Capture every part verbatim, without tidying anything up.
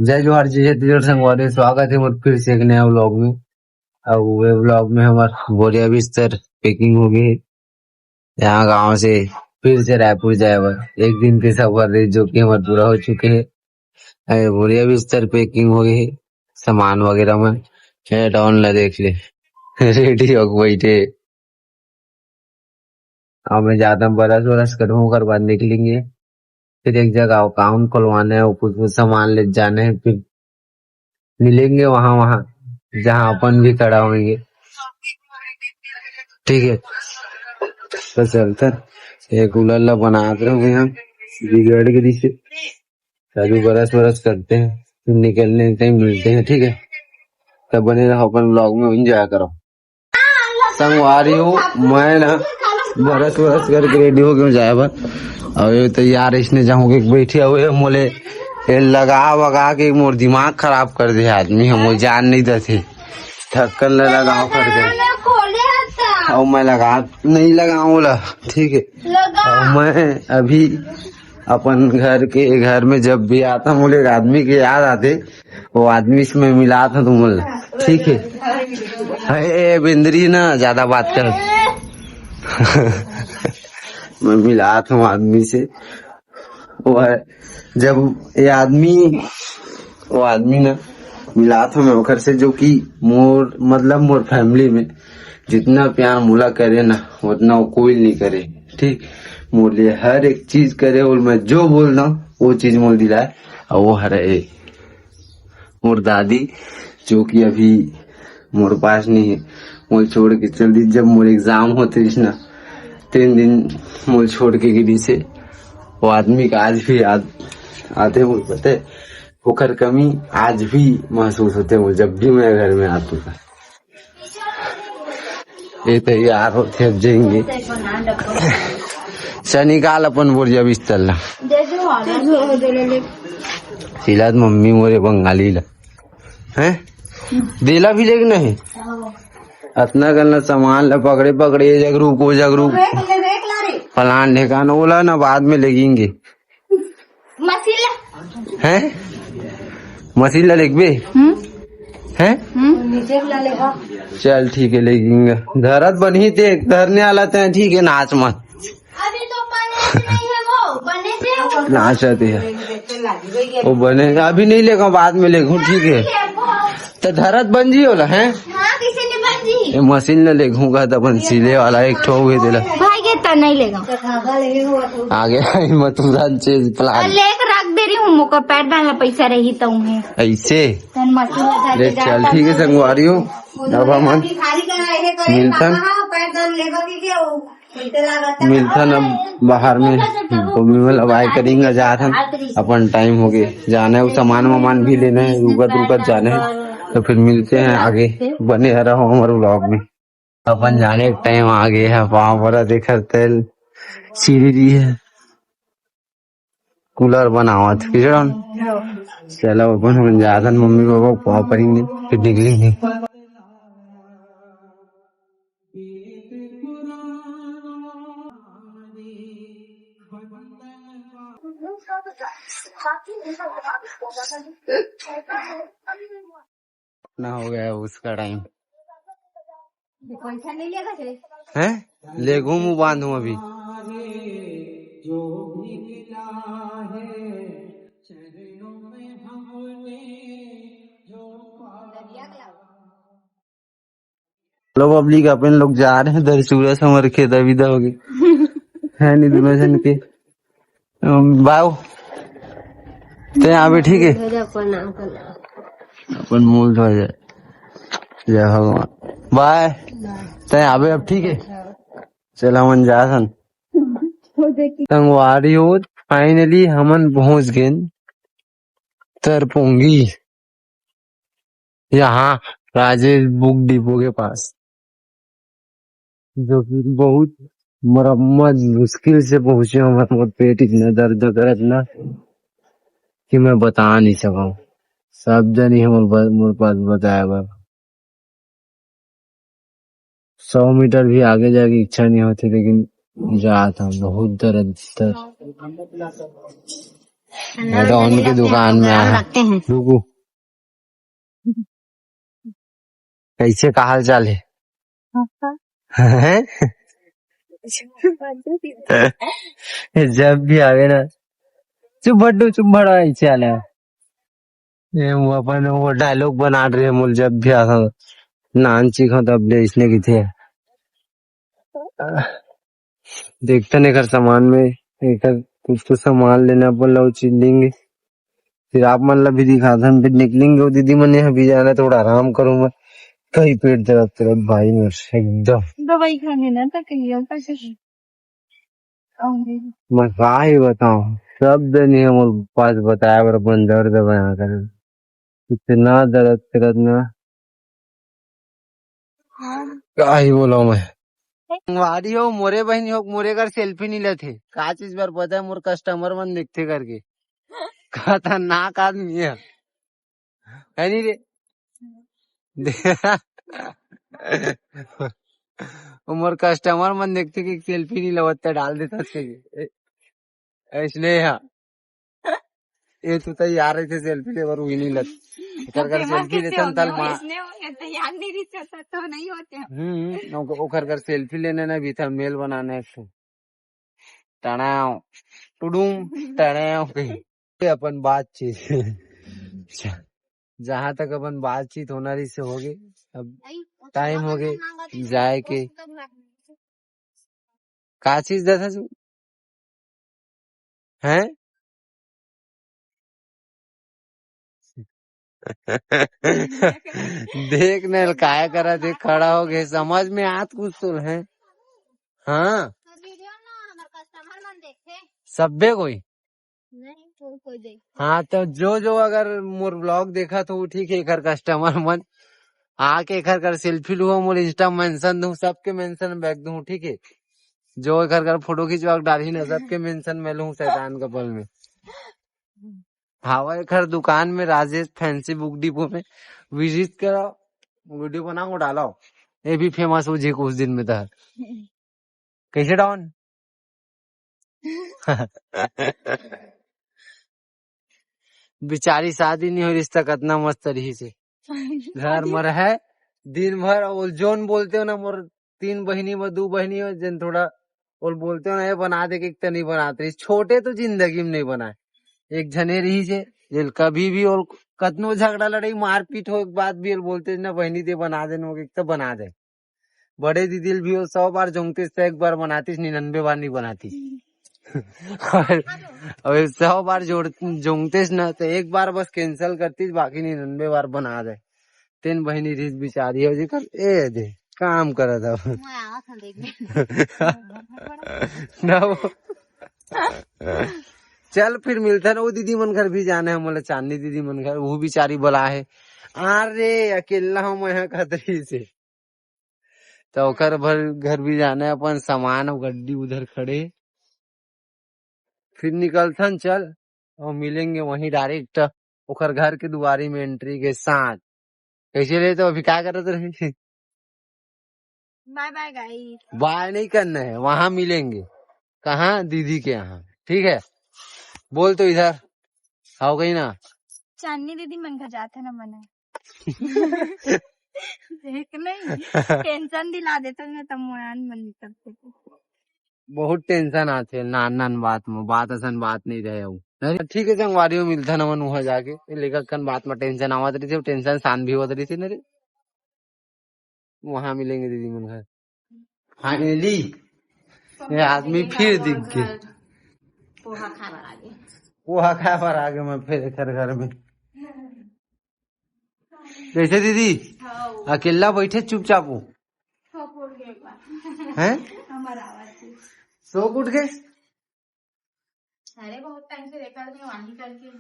जय जोहार, जय छत्तीसगढ़ संगवारी, स्वागत हे मोर फिर से एक नया व्लॉग में। अउ ये व्लॉग में हमर बोरिया बिस्तर पैकिंग हो गे हे। यहाँ गांव से फिर से रायपुर जाए बर एक दिन के सफर रहे, जो कि हमर पूरा हो चुके हे। अरे, बोरिया बिस्तर पैकिंग हो गे हे, सामान वगैरह मन। ये डॉन ला देख ले, रेडी होके बैठे। अब मैं जाता हूँ, ब्रश व्रश करूँ, ओकर बाद निकलेंगे। फिर एक जगह अकाउंट खुलवाना है, कुछ कुछ सामान ले जाना है, फिर मिलेंगे वहां वहां जहां अपन भी खड़ा होंगे। ठीक है, तो चलते हैं। ये कूलर ला बनात रहे यहाँ, बिगड़ गई से। अभी ब्रश व्रश करते हैं, फिर निकलने टाइम मिलते हैं। ठीक है, तब बने रहो अपन व्लॉग में, एंजॉय करो। संगवारी हो, मैं ना ब्रश व्रश करके रेडी हो गया जाए बर। अउ ये तैयार इसने जाऊँ के बैठे हुए मोले, ये लगा वगा के मोर दिमाग खराब कर दे आदमी ह, मोर जान नहीं देथे। ढक्कन ला लगाओ कर दे। अउ मैं लगा नहीं लगाऊँ ला, ठीक है। अउ मैं अभी अपन घर के, घर में जब भी आता हूँ, मोले एक आदमी के याद आते, वो आदमी से मैं मिलात हूँ तुमन ला, ठीक है। अरे बिंदरी ना ज्यादा बात कर। मैं मिलात हूँ आदमी से, वो है, जब ये आदमी, वो आदमी ना मिलात हूँ मैं ओकर से, जो कि मोर, मतलब मोर फैमिली में जितना प्यार मोला करे ना, उतना वो कोई नहीं करे। ठीक, मोर लिए हर एक चीज करे और मैं जो बोलता हूँ वो चीज मोल दिलाए। और वो हरे मोर दादी, जो कि अभी मोर पास नहीं है, मोल छोड़ के चल दी। जब मोर एग्जाम होते रहिस ना, तीन दिन मोल छोड़ के गिरी से। वो आदमी का आज भी याद आते, मोल पता है, ओकर कमी आज भी महसूस होते, मोल जब भी मैं घर में आते। ये तैयार होते, अब जाएंगे। चल निकाल अपन बोरिया बिस्तर ला। सिलात मम्मी मोरे बंगाली ला। हैं? देला भी लेके नहीं। अतना गलना सामान ला पकड़े पकड़े, ये जगरू को जगरू। फलान ढेकान ओला ना बाद में लेगेंगे। मशीन ला। हैं? मशीन ला लेगबे? हम्म। हैं? हम्म। चल ठीक है, लेगेंगे। धरत बनही ते, धरने वाला ते, ठीक है, नाच मत। अभी तो बने नहीं है वो, बने से। नाच आती है। वो बने, अभी नहीं लेगा, बाद में लेगू, ठीक है। तो धरत बन जी होला, हैं? हाँ, किसी ने बन जी। ये मशीन ले लेगूंगा तो अपन सिले वाला एक ठो हुए देला। भाई ये तो नहीं लेगा। आगे आई मथुरा चीज प्लान। लेके रख दे रही हूँ, मोका पैर डालना पैसा रही तो उन्हें। ऐसे? तन मशीन उठा के देख, चल, जाता ठीक है, हूँ। संगवारी हो। अब हम मिलथन। मिलथन अब बाहर में, तो विमल अब आए करेंगे, जात हन, अपन टाइम हो गए जाना है, वो सामान वामान भी लेना है, रुकत रुकत जाना है। तो फिर मिलते हैं आगे, बने रहो हमारे व्लॉग में। अपन जाने के टाइम आ गए है, पाँव पर देखर तेल सीढ़ी दी है। कूलर बनावत किरण। चलो अपन हम जाथन, मम्मी पापा को पाव परेंगे, फिर निकलेंगे। ना हो गया है उसका टाइम। पैसा नहीं लेगा से। हैं? ले घूमू बांधू अभी। लो पब्लिक, अपन लोग जा रहे हैं दरचूरा समर के दविदा हो गए। है नहीं दोनों जन के। अम, बाऊ, ते आबे, ठीक है? ध्वजा प्रणाम करना। अपन मूल ध्वजा। जय भगवान। बाय। ते आबे अब, ठीक है? चल, हमन जाथन। संगवारी हो, finally हमन पहुंच गेन तरपोंगी, यहाँ राजेश बुक डिपो के पास, जो कि बहुत मरम्मत मुश्किल से पहुंचे हूँ। हमर मोर पेट इतना दर्द करत ना कि मैं बता नहीं सकूं। सब जनी हमर ब-, मोर पास बताए बर। सौ मीटर भी आगे जाके इच्छा नहीं होती, लेकिन जात हूँ, बहुत दर्द, दर्द। डॉन के दुकान में आए हैं। रुकू, कैसे, का हाल चाल है? हैं? जब भी आवे ना, चुप भड्डू, चुप भड़ा, ऐसे आले। ये वो अपन वो डायलॉग बना रहे हैं, मोल जब भी आता, नान चीखा तब ले इसने की थे। देखते नहीं कर सामान में, एकर कुछ तो सामान लेना अपन ला, वो चीज लेंगे। फिर आप मन ला भी दिखाथन, फिर निकलेंगे। वो दीदी मन यहाँ भी जाना, थोड़ा आराम करूँ मैं। कहीं पेट दर्द करत भाई मेरे से एकदम। दवाई खाने ना तो कहियो का कही। मैं का ही बताऊं, शब्द नहीं है मोर पास बताए बर अपन दर्द बयां करे। इतना दर्द करत ना, का ही बोलो मैं। संगवारी हो, मोरे बहिनी हो, मोरे कर सेल्फी नहीं लेथे। का चीज बर पता है, मोर कस्टमर मन देखथे करके। खतरनाक आदमी है, है नहीं रे? वो मोर कस्टमर मन देखथे कि सेल्फी नहीं लेवत, त डाल देथस के। ए-, ऐसने हा। ये तो तैयार रहिथे सेल्फी ले बर, वही नहीं लत। एकर कर सेल्फी लेथन तल मा। इसने हो गया, तैयार नहीं रहता तो नहीं होते हम। हम्म, ओक-, ओकर कर सेल्फी लेने ना भी था, मेल बनाने एक ठो। टणाव, टुडुम, टणाव कही। ये अपन बातचीत। जहाँ तक अपन बातचीत होना रही से हो गए, अब टाइम हो गए जाए के। का चीज दे था तू? हैं? देख ने, काय करा थे, खड़ा हो गए, समझ में आत कुछ तो है। हाँ, तो वीडियो ना हमर कस्टमर मन देखथे। सब्बे कोई। नहीं, कोई, कोई देख। हाँ, तो जो जो अगर मोर ब्लॉग देखा तो ठीक है, एकर कस्टमर मन आके एकर कर सेल्फी लूहो, मोर इंस्टा मेंशन दूँ, सबके मेंशन बैक दूँ, ठीक है। जो एकर कर फोटो खिंचवा के डालही ना, सबके मेंशन में लूँ शैतान कपल में। हावा एकर दुकान में, राजेश फैंसी बुक डिपो में विजिट करो, वीडियो बनाओ, डालो, ये भी फेमस हो जी कुछ दिन में तो। कैसे डॉन? बेचारी शादी नहीं हो, रिश्ता कितना मस्त रही से। घर में रहे दिन भर, वो जोन बोलते हो ना, मोर तीन बहिनी में दू बहिनी हो, जेन थोड़ा ओल बोलते हो ना, ये बना दे के, एक तो नहीं बनाते रही। छोटे तो जिंदगी में नहीं बनाए। एक झने रही से, जेल कभी भी ओल कतनो झगड़ा लड़ाई मारपीट हो, एक बात भी ओल बोलते ना, बहिनी दे बना दे, एक तो बना दे। बड़े दीदी ल भी वो सौ बार जोंगतीस तो एक बार बनातीस, निन्यानवे बार नहीं बनाती। और, और सौ बार जोड़, जोंगतीस ना तो एक बार बस कैंसिल करतीस, बाकी निन्यानवे बार बना दे। तेन बहिनी रीत बिचारी हो जी कर, ए दे, काम करत हव। मैं आवत हूँ देखने। ना वो। चल फिर मिलथन, वो दीदी मन घर भी जाना है, मोला चांदनी दीदी मन घर, वो बिचारी बला है। अरे अकेला हूँ मैं यहाँ खतरी से। तो ओकर भर घर भी जाना है, अपन सामान और गड्डी उधर खड़े। फिर निकलथन चल, और मिलेंगे वहीं डायरेक्ट ओकर घर के दुआरी में एंट्री के साथ। कैसे ले तो अभी क्या करत रहे? बाय बाय गाइस। बाय नहीं करना है, वहां मिलेंगे। कहाँ? दीदी के यहाँ, ठीक है। बोल तो इधर, हो गई ना? चांदनी दीदी मन घर जाते ना मना। देख नहीं, टेंशन दिला देते ना, तब मोयान मन निकलते। बहुत टेंशन आथे नान नान बात में, बात असन बात नहीं रहे हूँ। अरे ठीक है, संगवारी हो, मिलथन हमन वहाँ जाके। ये लेकर कन बात में टेंशन आवत रही थी, टेंशन शांत भी होत रही थी ना रे। वहाँ मिलेंगे दीदी मन घर। फाइनली ये आदमी फिर दिख गए। पोहा खाए बर आ गए। पोहा खाए बर आ गए मैं फिर एकर घर में। कैसे दीदी? हाँ। अकेला बैठे चुपचाप हो? हैं? हमारा आवाज। सो उठ गए? अरे बहुत टाइम से रिकॉर्ड नहीं वाली करके,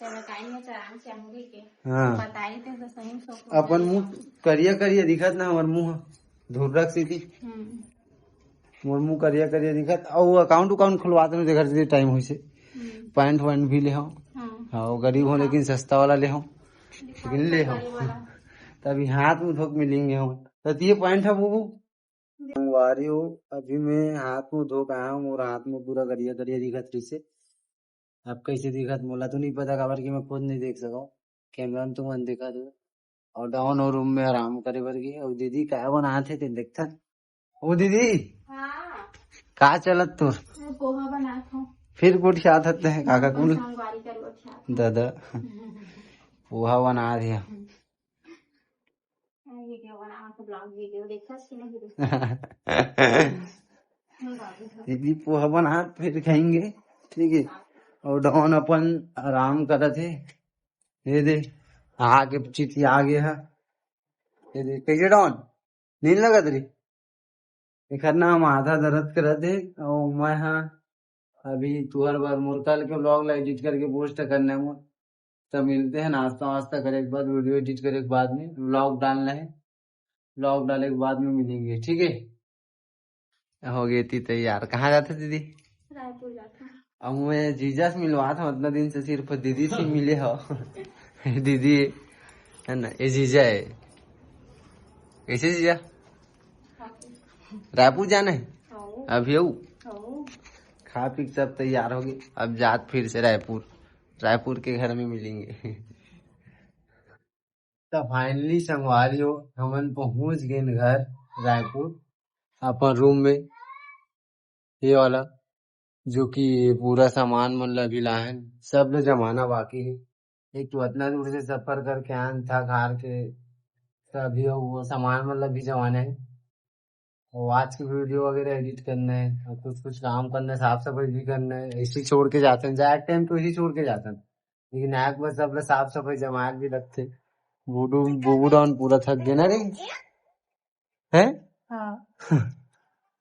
तेरा टाइम में चरान से हम भी के। हाँ। बताई थे तो सही सो। अपन मुंह करिया करिया दिखत ना, हमर मुंह धुर्रक से थी। हम्म। मोर मुंह करिया करिया दिखत। अउ अकाउंट उकाउंट खुलवात नहीं, देखत टाइम होइसे। हम्म। पैंट वैंट भी ले हो। हाँ। हाँ, गरीब हो लेकिन सस्ता वाला ले हो। लेकिन ले हो। तभी हाथ में धोक मिलेंगे हम। तो ये पैंट है वो। संगवारी हो, अभी मैं हाथ मुंह धो के आया हूँ और हाथ में पूरा करिया करिया दिखत रहिसे। अब कैसे दिखत मोला तो नहीं पता, काबर कि मैं खुद नहीं देख सकूं। कैमरा में तुमन दिखा दो। और डॉन और रूम में आराम करे बर गे। और दीदी काय बनात हे तेन देखथन। ओ दीदी, हाँ। का चलत तोर? मैं पोहा बनात हूँ। फिर गोठियात हते हैं काका कुल। संगवारी कर गोठियात हूँ। दादा, पोहा बना रहे हैं। वीडियो बना के ब्लॉग वीडियो देखा कि नहीं देखा? दीदी पोहा बना फिर खाएंगे, ठीक है। और डॉन अपन आराम करत हे। ये दे, आके चिट्ठी आ गया है। ये दे, कैसे डॉन? नींद लगत रही? एखर ना माथा दर्द करत हे। और मैं, हाँ, अभी तुहर बर मोर कल के ब्लॉग ला एडिट करके पोस्ट करने में। तो मिलते हैं नाश्ता वास्ता करे के बाद, वीडियो एडिट करे के बाद में ब्लॉग डालना है। ब्लॉग डाले के बाद में मिलेंगे, ठीक है? हो गए थी तैयार। कहाँ जाते दीदी? रायपुर जाता। अब मैं जीजा से मिलवा था, उतना दिन से सिर्फ दीदी से मिले हो। दीदी है ना, ये जीजा है। कैसे जीजा? रायपुर जाना है? अभी आओ। खा पी के सब तैयार हो गए, अब जात फिर से रायपुर। रायपुर के घर में मिलेंगे। तो फाइनली संगवारी हो, हमन पहुंच गए घर रायपुर, अपन रूम में। ये वाला जो कि पूरा सामान मन ला भी लाहन, सब ला जमाना बाकी है। एक तो इतना दूर से सफर करके आन, थक हार के, तभी वो सामान मन ला भी जमाना है। और आज की वीडियो वगैरह एडिट करना है और कुछ कुछ काम करना है, साफ सफाई भी करना है। ऐसे ही छोड़ के जाते हैं, जाए टाइम तो ऐसे ही छोड़ के जाते हैं, लेकिन आए के बाद सब ला साफ सफाई जमाए भी लगते। बूढ़ू बूढ़ू डॉन पूरा थक गए ना रे, हैं? हाँ।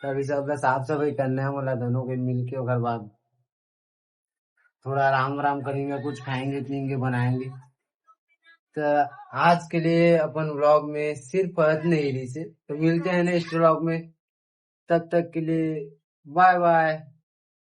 तभी सब ला साफ सफाई करना है मोला दोनों के मिलके, ओकर बाद थोड़ा आराम आराम करेंगे, कुछ खाएंगे पियेंगे बनाएंगे। तो आज के लिए अपन व्लॉग में सिर्फ इतने ही रही से, तो मिलते हैं नेक्स्ट व्लॉग में। तब तक के लिए बाय बाय।